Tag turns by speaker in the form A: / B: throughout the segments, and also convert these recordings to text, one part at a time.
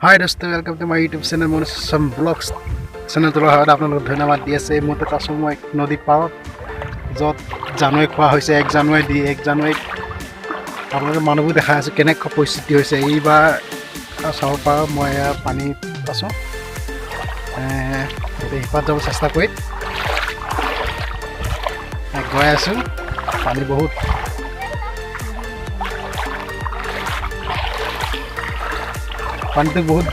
A: হাই দোস্ত, welcome to my YouTube channel Manoj blogs. চেনেলটোৰ সহায়ত আপোনালোকক ধন্যবাদ দি আছে। এই মুহূৰ্তত আছোঁ মই নদী পাৰত, য'ত জানুৱাৰী খোৱা হৈছে। 1 জানুৱাৰী দি 1 জানুৱাৰীত আপোনালোকে মানুহবোৰ দেখাই আছোঁ কেনেকুৱা পৰিস্থিতি হৈছে। এইবাৰ চাব পাৰোঁ, মই এয়া পানীত আছোঁ। এতিয়া সিপাৰত যাব চেষ্টা কৰিম। গৈ আছোঁ, পানী বহুত। পানীটো বহুত,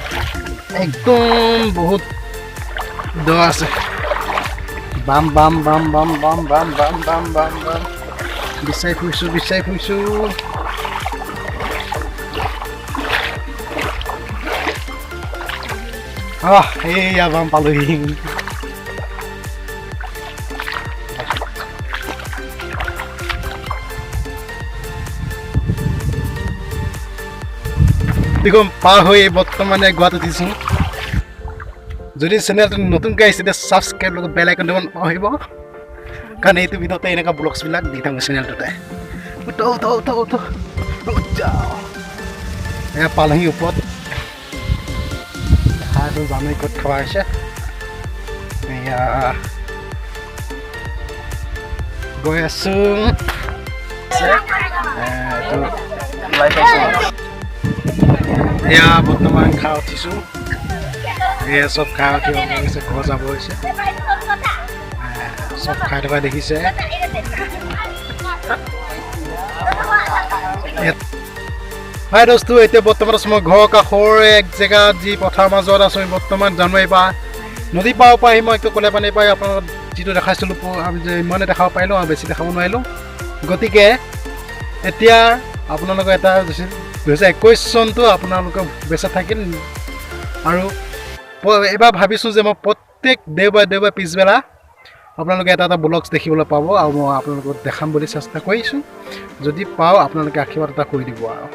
A: একদম বহুত দ আছে। বাম বাম বাম বাম বাম বাম বাম বাম বাম বাম বিচাৰি ফুৰিছোঁ, বিচাৰি ফুৰিছোঁ। আহ, এইয়া বাম পালোহি। নদীখন পাৰ হৈ বৰ্তমানে গুৱাহাটীত উঠিছোঁ। যদি চেনেলটো নতুনকৈ আহিছে, তেতিয়া ছাবস্ক্ৰাইব লগত বেল আইকন দিব নাপাহৰিব, কাৰণ এইটো ভিডিঅ'তে এনেকুৱা ব্লগছবিলাক দি থাকোঁ চেনেলটোতে। উঠ উঠ উঠ উঠ। এয়া পালোহি ওপৰত। দেখাটো জানুৱাৰী ক'ত খোৱা হৈছে। এয়া গৈ আছোঁ। এইটো এয়া বৰ্তমান খাই উঠিছোঁ। এয়া চব খাই উঠি হৈছে, ঘৰ যাব হৈছে। চব খাই থকা দেখিছে। হাই দোস্তো, এতিয়া বৰ্তমান আছোঁ মই ঘৰৰ কাষৰ এক জেগাত, যি পথাৰ মাজত আছোঁ বৰ্তমান। জানুৱাৰী পৰা নদী পাৰৰ পৰা আহি মই একো কলে পানী পাই আপোনালোকক যিটো দেখাইছিলোঁ, আমি যে ইমানে দেখাব পাৰিলোঁ আৰু বেছি দেখাব নোৱাৰিলোঁ। গতিকে এতিয়া আপোনালোকৰ এটা 2021 চনটো আপোনালোকৰ শুভেচ্ছা থাকিল। আৰু এইবাৰ ভাবিছোঁ যে মই প্ৰত্যেক দেওবাৰে দেওবাৰে পিছবেলা আপোনালোকে এটা এটা ব্লগছ দেখিবলৈ পাব আৰু মই আপোনালোকক দেখাম বুলি চেষ্টা কৰিছোঁ। যদি পাওঁ, আপোনালোকে আশীৰ্বাদ এটা কৰি দিব আৰু।